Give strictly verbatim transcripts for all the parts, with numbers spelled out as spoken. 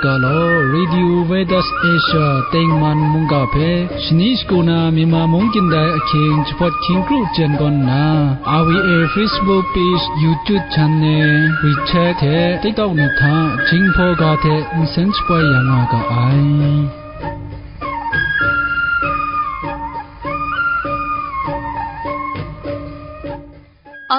Ga law, Radio Veritas Asia tengman mungga hpe shani shagu na Myanmar mung kyin dai ahkying jahpawt hkying kru jen gawn nna, R V A Facebook page, YouTube channel, WeChat hte TikTok ni hta Jinghpaw ga hte nsen shapoi ya nga ga ai.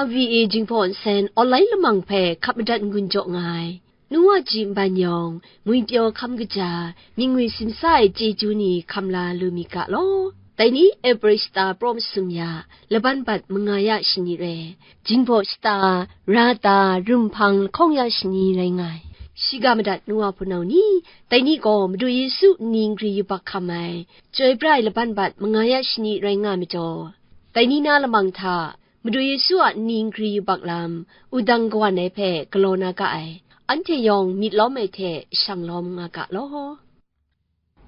R V A Jinghpaw nsen online lamang hpe hkap madat n-gun jaw nga ai. Nu wa ji nban yawng, ngwipyaw hkam kaja, myit ngwi simsa ai chyeju ni hkam la lu mi ga law. Dai ni April shata praw masum ya, laban bat manga ya shani rai, Jinghpaw shata, Rata, Rumhpang lahkawng ya shani rai nga ai. Shiga madat nu wa hpunau ni, dai ni gaw Madu Yesu nni nkri yubak hkam ai, Chyoi pra ai laban bat manga ya shani rai nga ai majaw, dai ni na lamang hta, Madu Yesu a nni nkri yubak lam, wudang kawan ai hpe galaw na ga ai, anhte yawng myit lawm ai hte shang lawm nga ga law.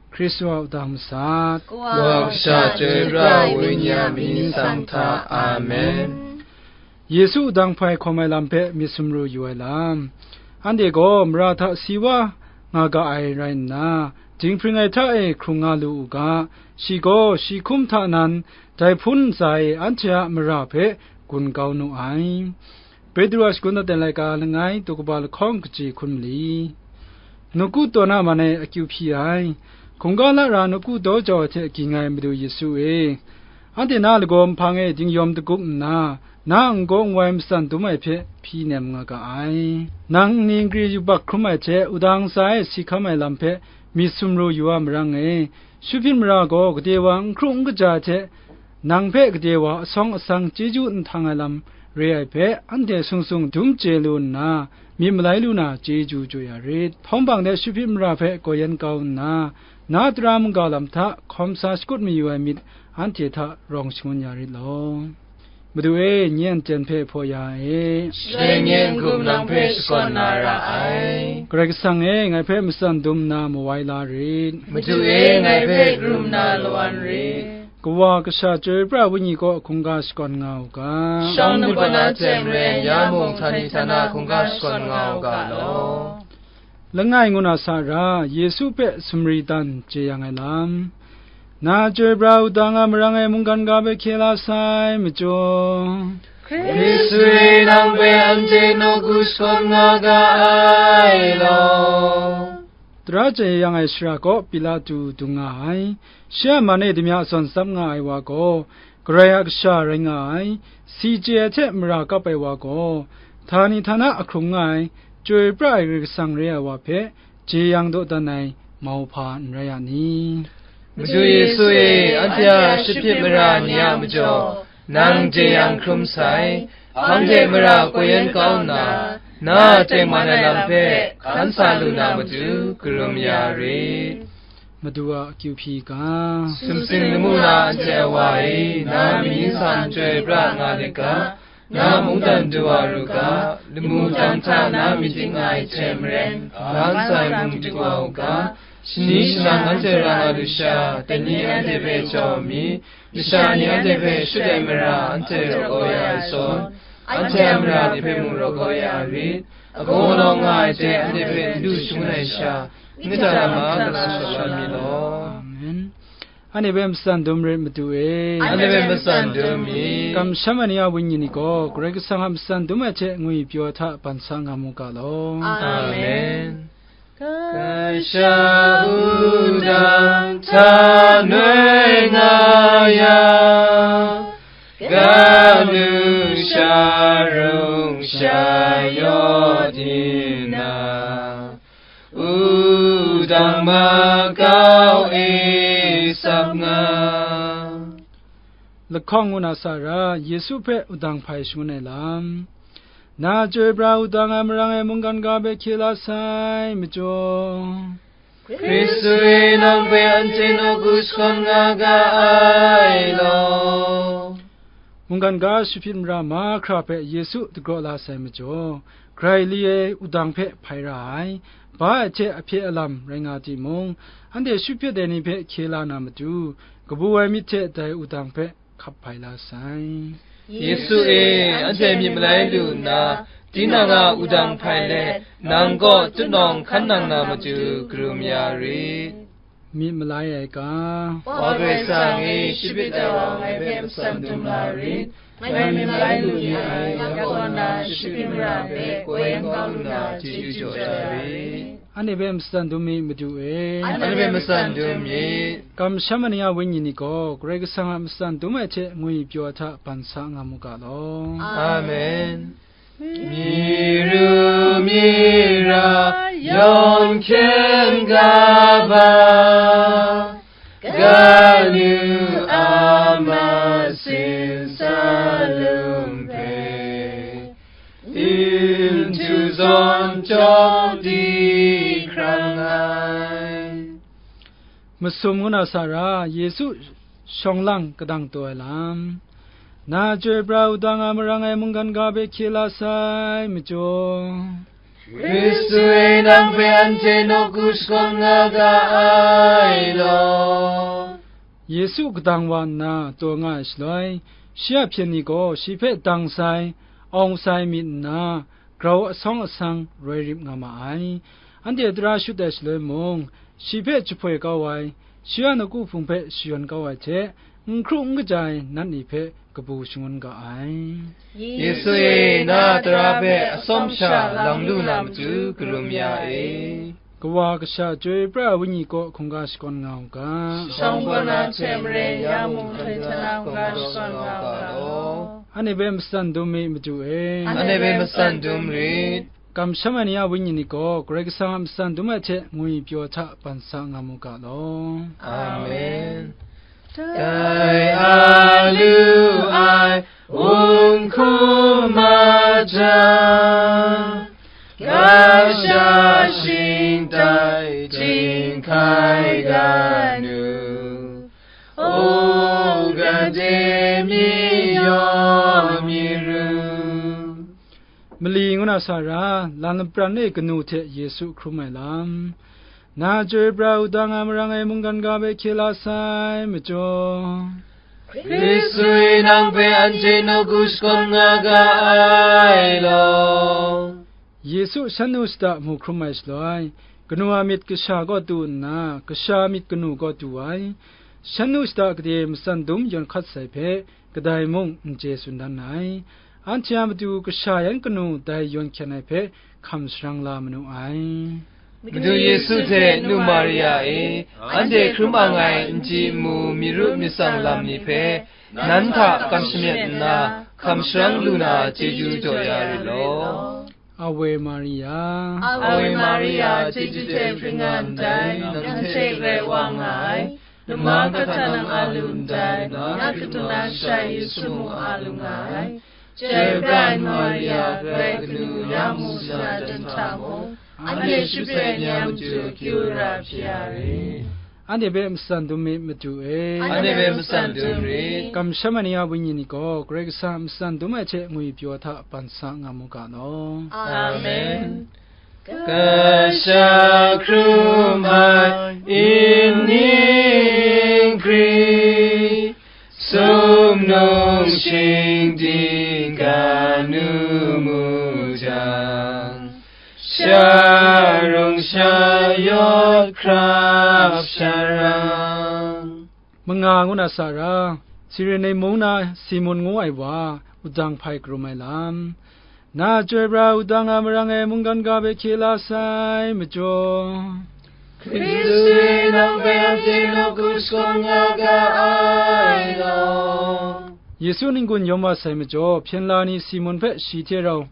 Hkristu a wudang masat. Wa Kasha, Chyoi pra ai Wenyi a mying nsang hta. Amen. Yesu wudang hpai hkawm ai lam hpe myit sumru yu ai lam. Anhte gaw mara hta si wa nga ga ai rai nna, dinghpring ai hta e hkrung nga lu u ga, shi gaw shi hkum hta nan, dai hpun ntsa e anhte a mara hpe gun kau nu ai. Petru a shagun aten laika langai, daw kaba lahkawng kaji hkun mali. Nawku tawn a man e akyu hpyi ai, hkungga lara nawku daw jau ai hte ging ai Madu Yesu e, anhte na lagaw nhpang e dingyawm dagup nna, na n-gaw n-wai matsan dum ai hpe hpyi nem nga ga ai. Nang nni nkri yubak hkrum ai hte wudang ntsa e si hkam ai lam hpe myit sumru yu a marang e, Shupit mara gaw gade wa n hkru n kaja hte, nang hpe gade wa asawng asang chyeju n htang ai lam re ai hpe, anhte sung sung dum chye lu nna, myit malai lu na chyeju jaw ya rit. Htawng hpang de Shupit mara hpe gaw yan kau nna, na tara mungga lam hta hkawm sa shakut mayu ai myit anhte hta rawng shangun ya rit law. Madu e, nye a ntyen hpe hpaw ya ai. Shaloi nye n-gun nang hpe shakawn na ra ai. Karai Kasang e, ngai hpe matsan dum nna mawai la rit. Madu e, ngai hpe karum na lawan rit. Kawa Kasha Chyoi pra ai Wenyi kaw hkungga shakawn nga u ga. Shawng nupana hte maren ya mung htani htana hkungga shakawn nga u ga law. Langai ngu na sa ra, Yesu hpe sumri dan chye yang ai lam. Na chyoi pra u dang a marang e mungkan ga hpe hkye la sai majaw, Hkristu e nang hpe anhte nawku shakawn nga ga ai law. Tara chye yang ai shara kaw Pilatu dung nga ai. Shi a man e damya zawn tsap nga ai wa gaw, Karai a Kasha rai nga ai, si chye ai hte mara kap ai wa gaw, htani htana ahkrung nga ai, chyoi pra ai Karai Kasang re ai wa hpe, jeyang dawdan ai mau hpa n rai a ni? Madu Yesu e, anhte a shupyit mara ni a majaw, nang jeyang hkrum sai, hpang hte mara koi yan kau nna, na a tengman ai lam hpe hkan sa lu na matu, karum ya rit. Madu a akyu hpyi ga. Sumsing lamu na anhte a wa e, na mying nsang chyoi pra nga let ga, na mungdan du wa ru ga, lamu tang hta na myit dik nga ai hte maren, ga nsai mung dik wa u ga, shani shanang anhte ra nga lu sha, dai ni anhte hpe jaw mi, masha ni anhte hpe shut ai mara anhte raw kau ya ai zawn, anhte a mara ni hpe mung raw kau ya ai rit, agaw lawng nga ai hte anhte hpe n du shangun ai sha, nit hta na ma gala shawt la mi law. Amen. Anhte hpe matsan dum rit Madu e. Anhte hpe matsan dum mi. Kamsham ai ni a wenyi ni gaw, Karai Kasang a matsan dum ai hte ngwipyaw hta ban sa nga mu ga law. Amen. Kasha wudang hta noi nga yang, kanu sharung shayaw di na, wudang makau e sap nga. Lahkawng ngu na sa ra, Yesu hpe wudang hpai shangun ai lam. Na chyoi pra wudang ai marang e mungkan ga hpe hkye la sai majaw, Hkristu e nang hpe anhte nawku shakawn nga ga ai law. Mungkan ga shupyit mara mahkra hpe Yesu dagraw la sai majaw, grai li ai wudang hpe hpai ra ai, ba ai hte ahpye alam rai nga timung, anhte shupyit ai ni hpe hkye la na matu, kabu ai myit hte dai wudang hpe hkap hpai la sai. Yesu e, anhte myit malai lu nna, tinang a wudang hpai let, nang kaw tutnawng hkan nang na matu karum ya rit. Myit malai ai ga. Wa Karai Kasang e, shapit ai wa ngai hpe matsan dum la rit. Ngai myit malai lu ni ai, ya kaw na shapit mara hpe koi kau lu na chyeju jaw ya rit. Anhte hpe matsan dum mi, Madu e. Anhte hpe matsan dum mi. Kamsham ai ni a wenyi ni gaw, Karai Kasang a matsan dum ai hte ngwi pyaw hta ban sa nga mu ga law. Amen. Myi ru myi ra yawng hkyen ga ba, kanu a masin sa lum hpe, n htu zawn chyawm di hkrang ai. Masum ngu na sa ra, Yesu shawng lang kadang taw ai lam. Na chyoi pra wudang a marang ai mungkan ga hpe hkye la sai majaw, Hkristu e nang hpe anhte nawku shakawn nga ga ai law. Yesu kadang wa nna taw nga ai shaloi, shi a hpyen ni gaw shi hpe dang sai, awng sai myit nna, grau asawng asang roi rip nga ma ai. Anhte tara shut ai shaloi mung, shi hpe jahpoi kau ai, shi a nawku hpung hpe shayawn kau ai hte, n hkru n kaja ai nat ni hpe kabu shangun ga ai. Yesu e, na a tara hpe atsawm sha lang lu na matu karum ya e. Kawa Kasha Chyoi Pra ai Wenyi kaw hkungga shakawn nga u ga. Shawng kaw na hte maren ya mung hkoi hta na hkungga shakawn nga u ga law. Anhte hpe matsan dum mi, Madu e. Anhte hpe matsan dum rit. Kamsham ai ni a wenyi ni gaw, Karai Kasang a matsan dum ai hte ngwi pyaw hta ban sa nga mu ga law. Amen. Dai a lu ai n hkum maja, kasha shing tai jin hkai ga nu, o gade mi yaw mi ru. Mali ngu na sa ra, lan lapran e kanu hte Yesu hkrum ai lam. Na chyoi pra wudang a marang ai mungkan ga hpe hkye la sai majaw, Hkristu e nang hpe anhte nawku shakawn nga ga ai law. Yesu shan nu shada mu hkrum ai shaloi, kanu a myit kasha kaw tu nna, kasha a myit kanu kaw tu ai, shan nu shada gade matsan dum yawn hkat sai hpe, kadai mung n chye tsun dan ai. Anhte a matu kasha yan kanu dai yawn hkyen ai hpe hkam sharang la manu ai. Madu Yesu hte nu Maria e, anhte hkrum ang ai n chyi n mu myit ru myit tsang lam ni hpe, nan hta kamsham yet nna, hkam sharang lu na chyeju jaw ya rit law. Awe Maria. Awe Maria, chyeju hte hpring nga ndai, nang hte Karai Wa nga ai, lama kata nang a lu ndai, na katu na sha Yesu mung a lu nga ai. Chyoi pra ai Maria, Karai kanu ya mu sa dan hta mung, anhte shaprai ni a matu akyu ara hpyi ya rit. Anhte hpe matsan dum mi, Madu e. Anhte hpe matsan dum rit. Kamsham ai ni a wenyi ni gaw, Karai Kasang a matsan dum ai hte ngwi pyaw hta ban sa nga mu ga law. Amen. Kasha hkrum ai n ning hkri, sumnung shingding kanu mu jang, sha rung sha yawt hkrap sha rang. Manga ngu na sa ra, Sirene mung na Simun ngu ai wa, wudang hpai karum ai lam. Na chyoi pra wudang a marang e mungkan ga hpe hkye la sai majaw, Hkristu e nang hpe anhte nawku shakawn nga ga ai law. Yesu n-gun yawm wa sai majaw, hpyen la ni Simun hpe shi hte rau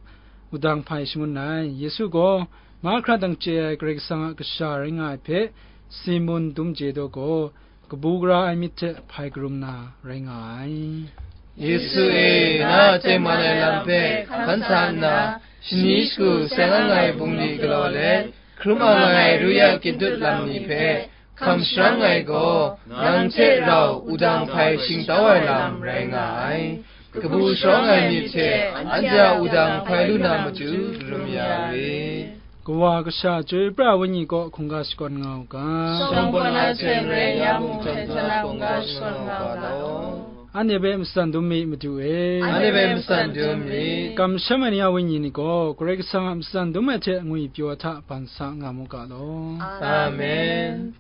wudang hpai shangun ai. Yesu gaw mahkra dang chye ai Karai Kasang a Kasha rai nga ai hpe, Simun dum chye daw gaw, kabu gara ai myit hte hpai karum na rai nga ai. Yesu e, na a tengman ai lam hpe hkan sa nna, shani shagu seng ang ai bungli galaw let, hkrum ang ai ru ya kyit dut lam ni hpe hkam sharang ai gaw, nang hte rau wudang hpai shingtau ai lam rai nga ai. Kabu sharawng ai myit hte anhte a wudang hpai lu na matu karum ya rit. Kawa Kasha Chyoi Pra Wenyi kaw hkungga shakawn nga u ga. Shawng kaw na hte maren ya mung hkrai hta na hkungga shakawn nga u ga law. Anhte hpe matsan dum mi, Madu e. Anhte hpe matsan dum mi. Kamsham ai ni a wenyi ni gaw, Karai Kasang a matsan dum ai hte ngwi pyaw hta ban sa nga mu ga law. Amen.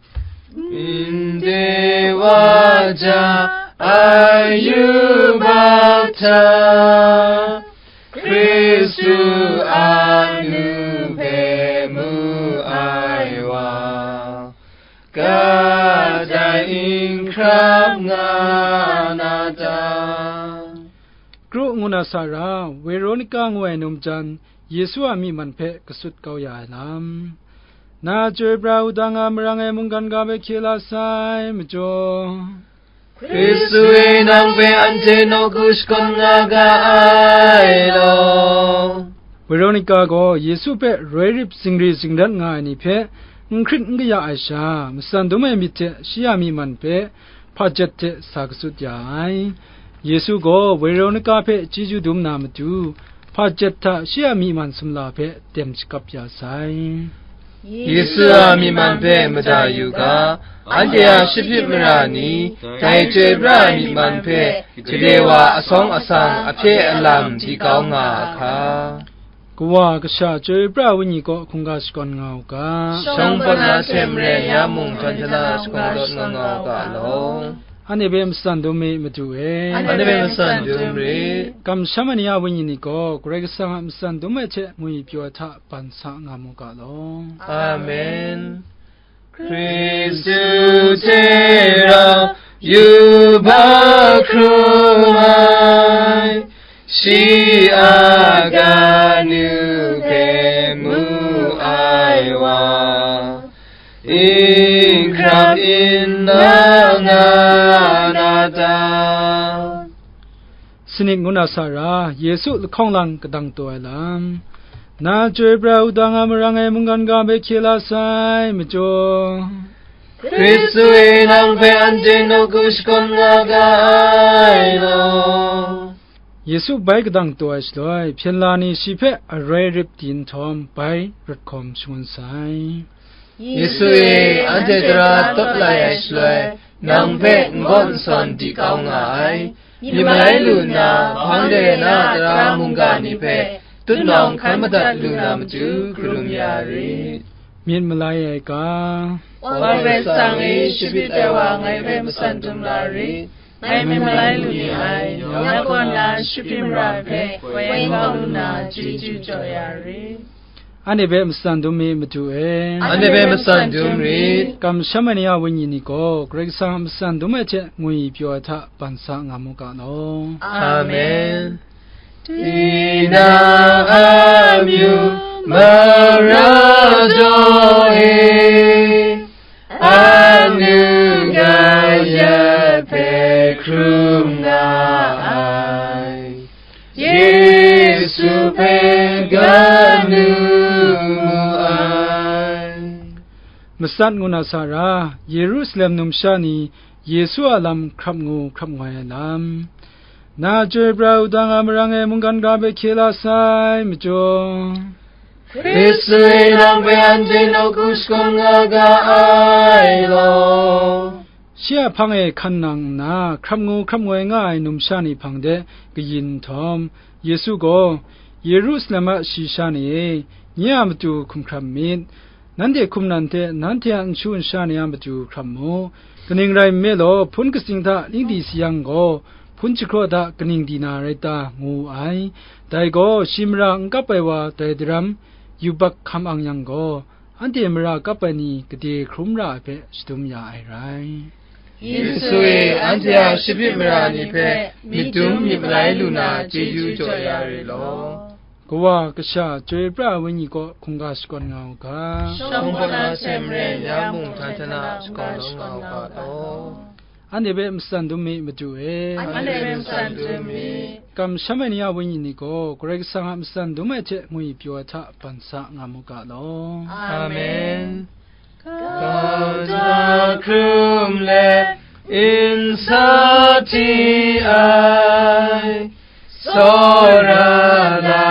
Ndai wa ja, a yubak hta, Hkristu a nu hpe mu ai wa, kaja n hkrap nga na ta? Kru ngu na sa ra, Weronika ngu ai num jan, Yesu a myi man hpe kasut kau ya ai lam. Na chyoi pra wudang a marang e mungkan ga hpe hkye la sai majaw, Hkristu e nang hpe anhte nawku shakawn nga ga ai law. Weronika gaw Yesu hpe roi rip zingri zingrat nga ai ni hpe n hkrit n kaya ai sha, matsan dum ai myit hte shi a myi man hpe hpajet hte sa kasut ya ai. Yesu gaw Weronika hpe chyeju dum na matu, hpajet hta shi a myi man sumla hpe dem shakap ya sai. Yesu a myi man hpe mada yu ga, anhte a shapyip mara ni, dai chyoi pra ai myi man hpe, gade wa asawng asang ahpye alam di kau nga a hka. Kawa Kasha Chyoi Pra Wenyi kaw hkungga shakawn nga u ga. Shawng pawt na hte maren ya mung, hkran hte na shakawn dawt nga nga u ga law. Anhte hpe matsan dum mi, Madu e. Anhte hpe matsan dum rit. Kamsham ai ni a wenyi ni gaw, Karai Kasang a matsan dum ai hte ngwi pyaw ai hta ban sa nga mu ga law. Amen. Hkristu hte rau yubak hkrum ai, shi a kanu hpe mu ai wa, n hkrap nna nga na ta? Sanit ngu na sa ra, Yesu lahkawng lang kadang taw ai lam. Na chyoi pra wudang a marang e mungkan ga hpe hkye la sai majaw, Hkristu e nang hpe anhte nawku shakawn nga ga ai law. Yesu bai kadang taw ai shaloi, hpyen la ni shi hpe aroi rip di nhtawm, bai rawt hkawm shangun sai. Yesu e, anhte tara tawt lai ai shaloi, nang hpe n gaw n sawn di kau nga ai. Myit malai lu nna, hpang de na tara mungga ni hpe tutnawng hkan madat lu na matu, hkarum ya rit. Myit malai ai ga. Wa Karai Kasang e, shapyit ai wa ngai hpe matsan dum la rit. Ngai myit malai lu ni ai, ya kaw nna shapyit mara hpe woi kau lu na, chyeju jaw ya rit. Anhte hpe matsan dum mi, Madu e. Anhte hpe matsan dum rit. Kamsham ai ni a wenyi ni gaw, Karai Kasang a matsan dum ai hte ngwi pyaw ai hta ban sa nga mu ga law. Amen. Tinang amyu mara jaw e, anu kayat hpe hkrum nga ai, Yesu hpe kanu mu ai. Matsat ngu na sa ra, Yerusalem numsha ni Yesu a lam hkrap ngu hkrap ngoi ai lam. Na chyoi pra wudang a marang e mungkan ga hpe hkye la sai majaw, Hkristu e nang hpe anhte nawku shakawn nga ga ai law. Shi a hpang e hkan nang nna, hkrap ngu hkrap ngoi nga ai numsha ni hpang de kayin nhtawm, Yesu gaw, Yerusalem a shayi sha ni e, nye a matu hkum hkrap myit. Nanhte hkum nan hte nanhte a nshu nsha ni a matu hkrap mu. Kaning rai nme law, hpun katsing hta ling di sayang gaw, hpun jahkraw hta kaning di na rai ta, ngu wu ai. Dai gaw, shi mara n kap ai wa dai daram yubak hkam ang yang gaw, anhte mara kap ai ni gade hkrum ra ai hpe shadum ya ai rai. Yesu e, anhte a shapyit mara ni hpe myit dum myit malai lu na, chyeju jaw ya rit law. Kawa Kasha Chyoi Pra Ai Wenyi kaw hkungga shakawn nga u ga. Shawng kaw na hte maren ya mung, hkran hte na shakawn nga u ga law. Anhte hpe matsan dum mi, Madu e. Anhte hpe matsan dum mi. Kamsham ai ni a wenyi ni gaw, Karai Kasang a matsan dum ai hte ngwi pyaw ai hta ban sa nga mu ga law. Amen. Kau da hkrum let n sa ti ai, tsawra la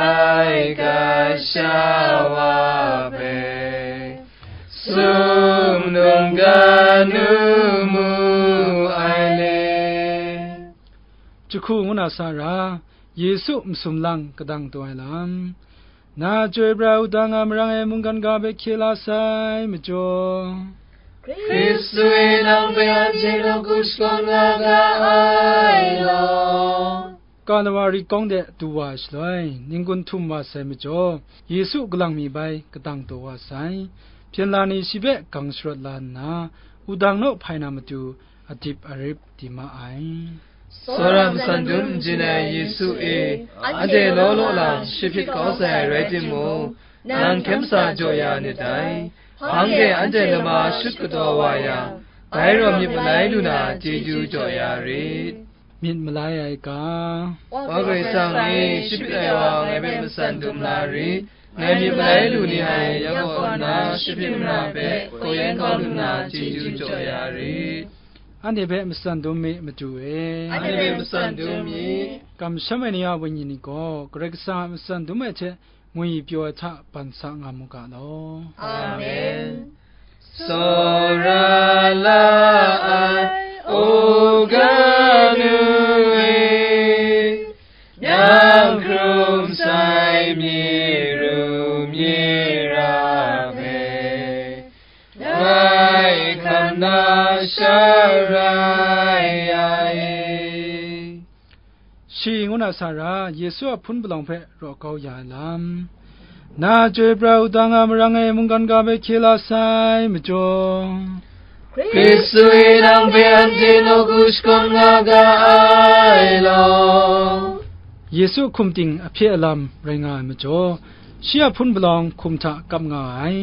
ai Kasha wa hpe, sumnung kanu mu ai le. Hku ngu na sa ra, Yesu masum lang kadang taw ai lam. Na chyoi pra ai wudang a marang e mungkan ga hpe hkye la sai majaw, Hkristu e nang hpe anhte nawku shakawn nga ga ai law. Kalawari kawng de du wa ai shaloi, ninggun htum wa sai majaw, Yesu kalang mi bai kadang taw wa sai. Hpyen la ni shi hpe gang sharawt la nna, wudang naw hpai na matu, adip arip di ma ai. Tsawra matsan dum n jin ai Yesu e, anhte law law lang shi hpyit kau sai rai timung, nang hkyen sa jaw ya nit dai. Hpang de anhte lama shut kataw wa yang, bai rawt myit malai lu na chyeju jaw ya rit. Myit malai ai ga, Wa Karai Kasang e, shi hpyit ai wa ngai hpe matsan dum la rit. Ngai myit malai lu ni ai, ya kaw nna shi hpyit mara hpe hkaw yen kau lu na chyeju jaw ya rit. Anhte hpe matsan dum mi, Madu e. Anhte hpe matsan dum mi. Kamsham ai ni a wenyi ni gaw Karai Kasang a matsan dum ai hte ngwi pyaw ai hta ban sa nga mu ga law. Amen. Tsawra la ai, o Kanu e, nang hkrum sai myi ru myi ra hpe, ngai hkam na sha rai ya e. Shi ngu na sa ra, Yesu a hpun palawng hpe raw kau ya ai lam. Na chyoi pra ai wudang a marang e mungkan ga hpe hkye la sai majaw, Hkristu e nang hpe anhte nawku shakawn nga ga ai law. Yesu hkum ting ahpye alam rai nga ai majaw, shi a hpun palawng hkum hta kap nga ai.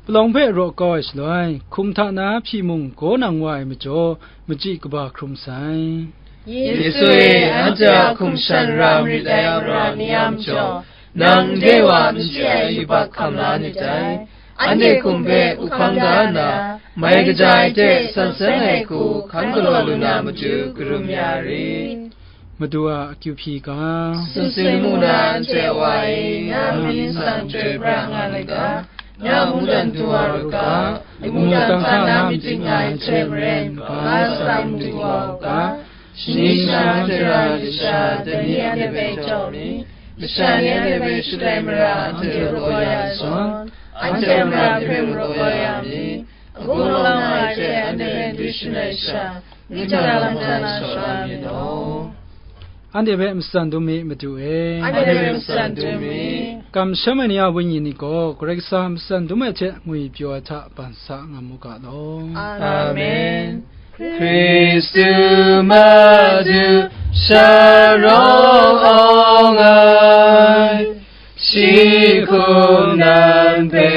Palawng hpe raw kau ai shaloi, hkum hta na hpyi mung gaw nang wa ai majaw, machyi kaba hkrum sai. Yesu e, anhte a hkum shan ra marit ai a mara ni a majaw, nang ndai wa n chye ai yubak hkam la nit dai. Anhte hkum hpe uhkang da nna, mai kaja ai hte san seng ai hku hkan galaw lu na matu karum ya rit. Madu a akyu hpyi ga, Sumsing lamu na anhte a Wa e, na myit nsang chyoi pra nga ai ga, na mungdan du wa ru ga, mungdan hta na myit ting nga ai hte maren, ga sa mung du wa u ga, shani shana anhte ra ai lasha, dai ni anhte hpe jaw mi, lasha ni anhte hpe shut ai mara anhte raw kau ya ai zawn, anhte a mara hpe mung raw kau ya mi, agung lang nga ai hte anhte hpe n du shangai sha, n ja lam ja na shawa mi law. Anhte hpe matsan dum mi, Madu e. Anhte hpe matsan dum mi. Kamsham ai ni a wenyi ni gaw Karai Kasang a matsan dum ai hte ngwi pyaw ai hta ban sa nga mu ga law. Amen. Hkristu Madu sha rawng awng ai, shi hkum nan hpe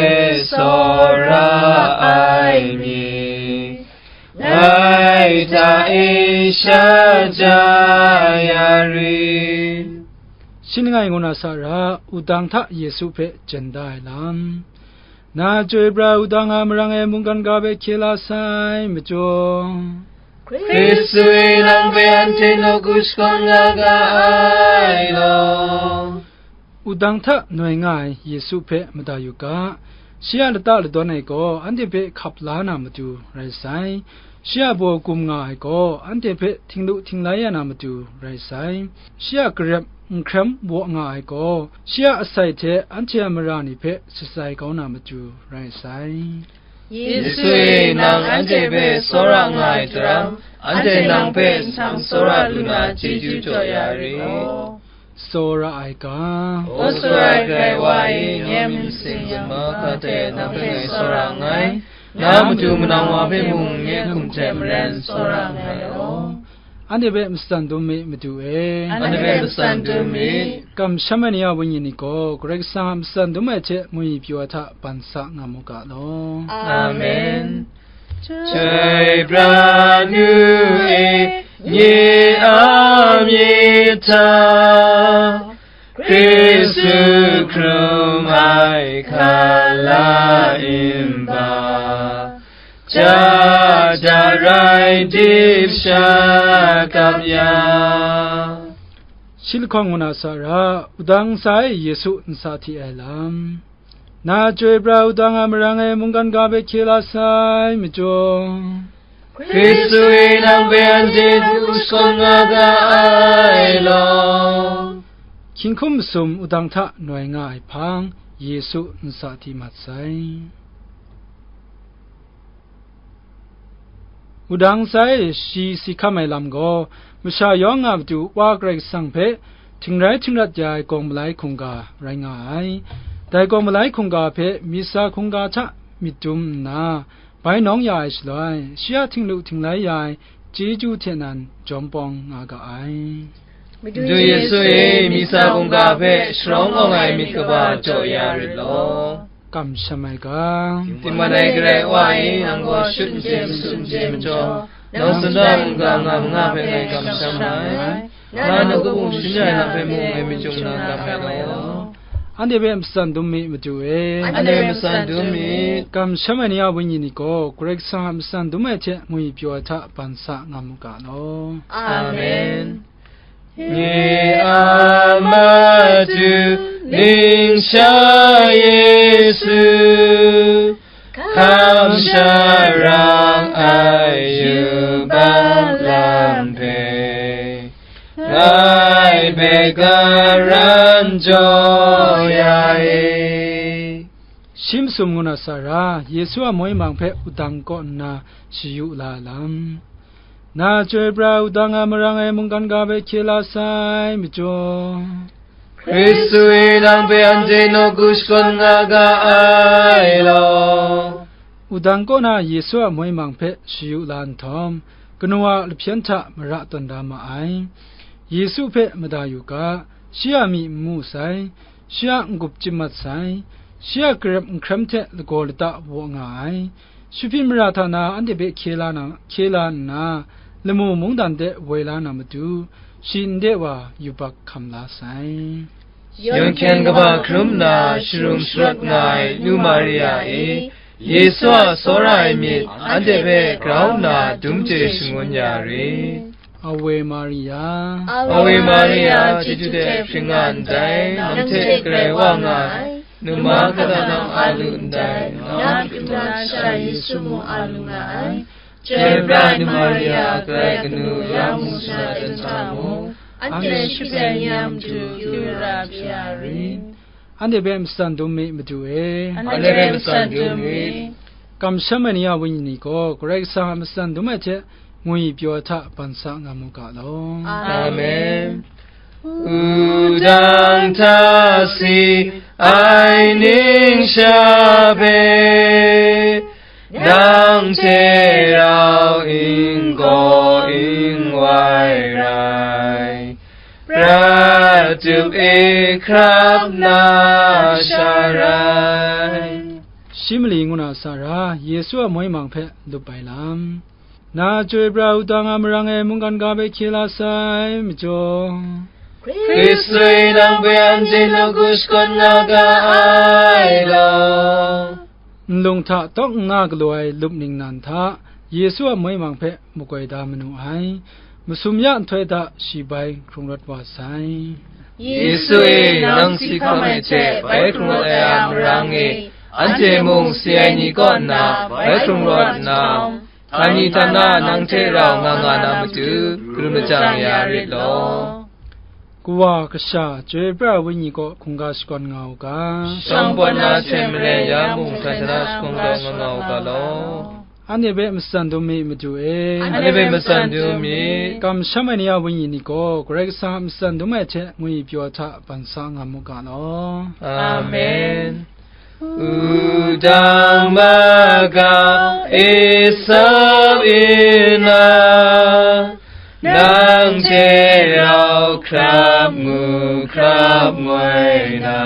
tsawra ai mi, ngai hta e sha ja ya rit. Shi langai ngu na sa ra, wudang hta Yesu hpe jen da ai lam. Na chyoi pra ai wudang a marang e mungkan ga hpe hkye la sai majaw, Hkristu e nang hpe anhte nawku shakawn nga ga ai law. Wudang hta noi nga ai Yesu hpe mada yu ga, shi a lata ladawn ai gaw anhte hpe hkap la na matu rai sai. Shi a baw gum nga ai gaw anhte hpe htinglu htinglai ya na matu rai sai. Shi a karep n hkrem waw nga ai gaw, shi a asai hte anhte a mara ni hpe shatsai kau na matu rai sai. Yesu e, nang anhte hpe tsawra nga ai daram, anhte nang hpe nhtang tsawra lu na chyeju jaw ya rit. Tsawra ai ga, O tsawra ai Karai Wa e, nye myit sing yawng mahka hte nang hpe ngai tsawra nngai, na matu manang wa hpe mung nye hkum hte maren tsawra nngai law. Anhte hpe matsan dum mi, Madu e. Anhte hpe matsan dum mi. Kamsham ai ni a wenyi ni gaw Karai Kasang a matsan dum ai hte ngwi pyaw ai hta ban sa nga mu ga law. Amen. Chyoi pra nu e, nye a myit hta, Hkristu hkrum ai hkala nba, ja ja rai dip sha kap ya. Shi lahkawng ngu na sa ra, wudang ntsa e Yesu ntsa hti ai lam. Na chyoi pra ai wudang a marang e mungkan ga hpe hkye la sai majaw, Hkristu e nang hpe anhte hku shakawn nga ga ai law. Hkying hkum masum wudang hta noi nga ai hpang, Yesu nsa di mat sai. Wudang sai shi si hkam ai lam gaw, masha yawng a matu Wa Karai Kasang hpe htingrai htingrat ya ai gawng malai hkungga rai nga ai. Dai gawng malai hkungga hpe misa hkungga hta myit dum nna, bai nawng ya ai shaloi, shi a htinglu htinglai ya ai chyeju hte nan jawm pawng nga ga ai. Madu Yesu e, misa hkungga hpe sharawng awng ai myit kaba jaw ya rit law. Kamsham ai ga. Dingman ai Karai Wa e, nang gaw shut n chye, masum n chye majaw, nang tsun da mungga nga manga hpe ngai kamsham ai. Nga nang kabu mung shun ya ai lam hpe mung ngai myit chyum na n dam ai law. Anhte hpe matsan dum mi, Madu e. Anhte hpe matsan dum mi. Kamsham ai ni a wenyi ni gaw, Karai Kasang a matsan dum ai hte ngwi pyaw ai hta ban sa nga mu ga law. Amen. Nye a Madu, ningsha Yesu, hkam sharang ai yubak lam hpe, ngai hpe karan jaw ya e. Shi masum ngu na sa ra, Yesu a moi mang hpe wudang kaw nna shayu la ai lam. Na chyoi pra ai wudang a marang e mungkan ga hpe hkye la sai majaw, Hkristu e nang hpe anhte nawku shakawn nga ga ai law. Wudang kaw na Yesu a moi mang hpe shayu la nhtawm, kanu a lahpyen hta mara tawn da ma ai. Yesu hpe mada yu ga, shi a myi n mu sai, shi a n-gup chyim mat sai, shi a karep n hkrem hte lagaw lata waw nga ai, Shahpyin mara hta na anhte hpe hkye la na, hkye la nna, lamu mungdan de woi la na matu, shi n de wa yubak hkam la sai. Yawn hkyen kaba hkrum nna sharung sharawt nga ai Nu Maria e, Yesu a tsawra ai myit anhte hpe grau nna dum chye shangun ya rit. Awe Maria. Awe Maria, chyeju hte hpring nga ndai, nang hte Karai wa nga ai, numa kata nang a lu ndai, nang a matu na sha Yesu mung a lu nga ai. Chyoi pra ai Nu Maria, Karai kanu ya mung shana ten hta mung, anhte shipyeng ya matu, kyu ra hpyi ya rit. Anhte hpe matsan dum mi, Madu e. Anhte hpe matsan dum mi. Kamsham ai ni a wenyi ni gaw, Karai Kasang a matsan dum ai hte ngwi pyaw ai hta ban sa nga mu ga law. Amen. Wudang hta si ai ningsha hpe, nang hte rau n gaw n wai rai, prat tup e hkrap na sha rai. Shi mali ngu na sa ra, Yesu a moi mang hpe lup ai lam. Na chyoi pra ai wudang a marang e mungkan ga hpe hkye la sai majaw, Hkristu e nang hpe anhte nawku shakawn nga ga ai law. Nlung hta tawk nna galaw ai lup ningnan hta, Yesu a moi mang hpe makoi da manu ai. Masum ya nhtoi hta shi bai hkrung rawt wa sai. Yesu e, nang si hkam ai hte bai hkrung rawt ai a marang e, anhte mung si ai ni kaw nna bai hkrung rawt nna, htani htana nang hte rau nga nga na matu, krum lajang ya rit law. Kawa Kasha, Chyoi pra ai Wenyi kaw hkungga shakawn nga u ga. Shawng pawt na hte maren ya mung, htani htana shakawn nga nga u ga law. Anhte hpe matsan dum mi, Madu e. Anhte hpe matsan dum mi. Kamsham ai ni a wenyi ni gaw, Karai Kasang a matsan dum ai hte ngwi pyaw hta ban sa nga mu ga law. Amen. Wudang maga e sau nna, nang hte rau hkrap ngu hkrap ngoi na,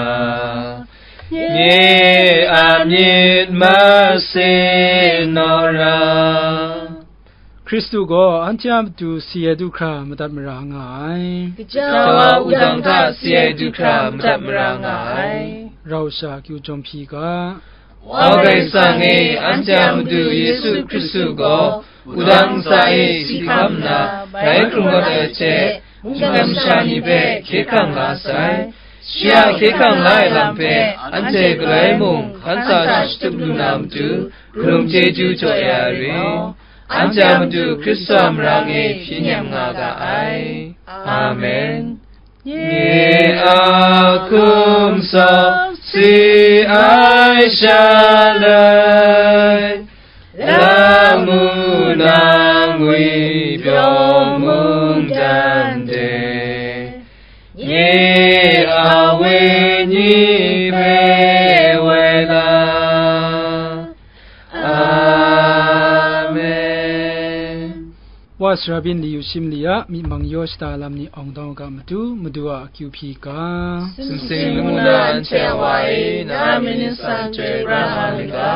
nye a myit masin naw ra. Hkristu gaw anhte a matu si ai du hkra madat mara nga ai. Gaja wa wudang hta si ai du hkra madat mara nga ai. Rau sha akyu jawm hpyi ga. Wa Karai Kasang e, anhte a Madu Yesu Hkristu gaw wudang ntsa e si hkam nna, bai hkrung rawt ai hte, mungkan masha ni hpe hkye hkrang la sai. Shi a hkye hkrang la ai lam hpe, anhte galoi mung hkan sa shatup lu na matu, hkrung chyeju jaw ya rit. anhte a Madu Hkristu a marang e hpyi nem nga ga ai. Amen. Nye a hkum sawk si ai shaloi, lamu na ngwipyaw mungdan de, nye a wenyi hpe woi la. Amen. Wa sara byin, li yu shim li ya, myi mang yaw shada lam ni awng dawng u ga, Madu, Madu a akyu hpyi ga. Sumsing lamu na anhte a Wa e, na myit ningsang chyoi pra nga lu ga,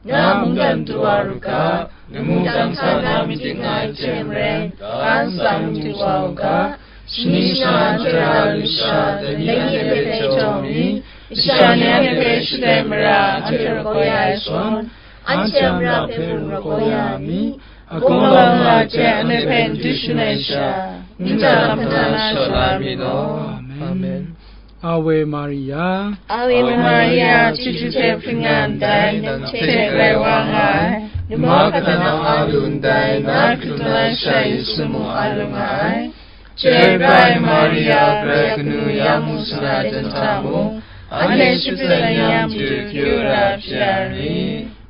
na mungdan du wa ru ga, lamu dan sa na myit dik nga ai hte maren, ga nsang du wa u ga, shaning shang anhte a lusha, dai ni anhte hpe jaw mi, masha ni anhte hpe shadai mara, anhte rau kau ya ai zawn, anhte a mara hpe rung rau kau ya mi, a kunglang nga hte anhte hpe n du shun ai sha, nta lam hta na shaw la mi law. Amen. Amen. Ave Maria. Ave Maria, chyeju hte hpring nga ndai, nang hte Karai Wa nga ai, Numa kata nang a lu ndai, na hkrit nang ai sha Yesu mung a lu nga ai. Chyoi pra ai Maria, Karai kanu ya mu sara jan hta mung, anhte shaprat ai ni a matu kyu ra hpyi ya ri.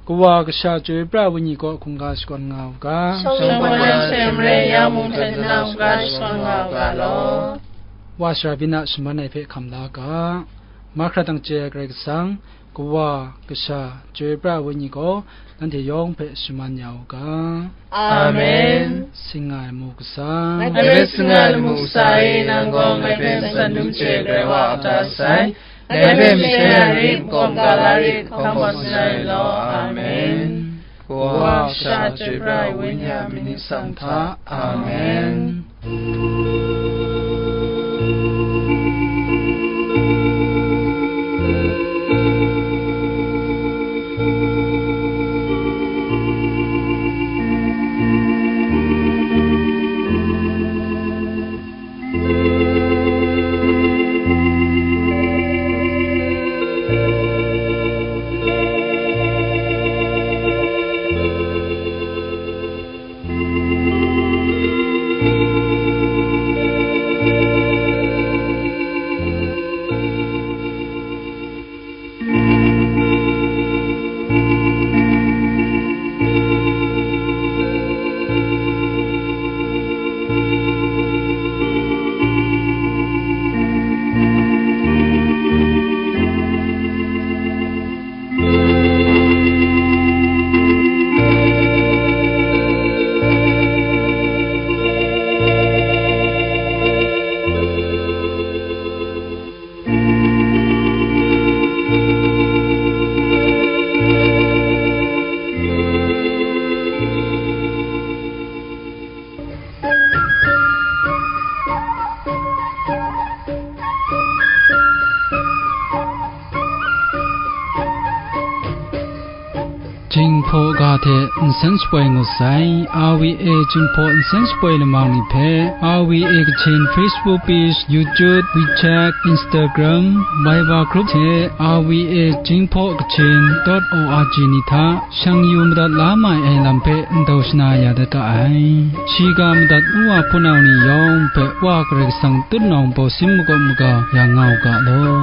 Kawa Kasha Chyoi pra ai Wenyi gaw hkungga shakawn nga u ga. Shawng hpawt ai hte maren ya mung hkrai nna hkungga shakawn nga u ga law. Wa sara byin a shaman ai hpe hkam la ga. Mahkra dang chye ai Karai Kasang, Kawa, Kasha, Chyoi pra ai Wenyi gaw nanhte yawng hpe shaman ya u ga. Amen. Sing nga ai mu kasa. Ngai hpe sing nga ai lamu kasa e, nang gaw ngai hpe san dum chye Karai Wa a ta sai. Ngai hpe myit seng na rit, n kawm ga la rit, hkawm hkawm sing ai law. Amen. Kawa, Kasha, Chyoi pra ai Wenyi a myit ningsang hta. Amen. Jinghpaw ga hte nsen shapoi ngut sai, R V A Jinghpaw nsen shapoi lamang ni hpe, R V A Kachin Facebook page, YouTube, WeChat, Instagram, Viber group hte R V A Jinghpaw Kachin dot O R G ni hta shang yu madat la mai ai lam hpe ndau shana ya dat ga ai. Shiga madat ngu wa hpunau ni yawng hpe Wa Karai Kasang tutnawng bawsim makawp maga ya nga u ga law.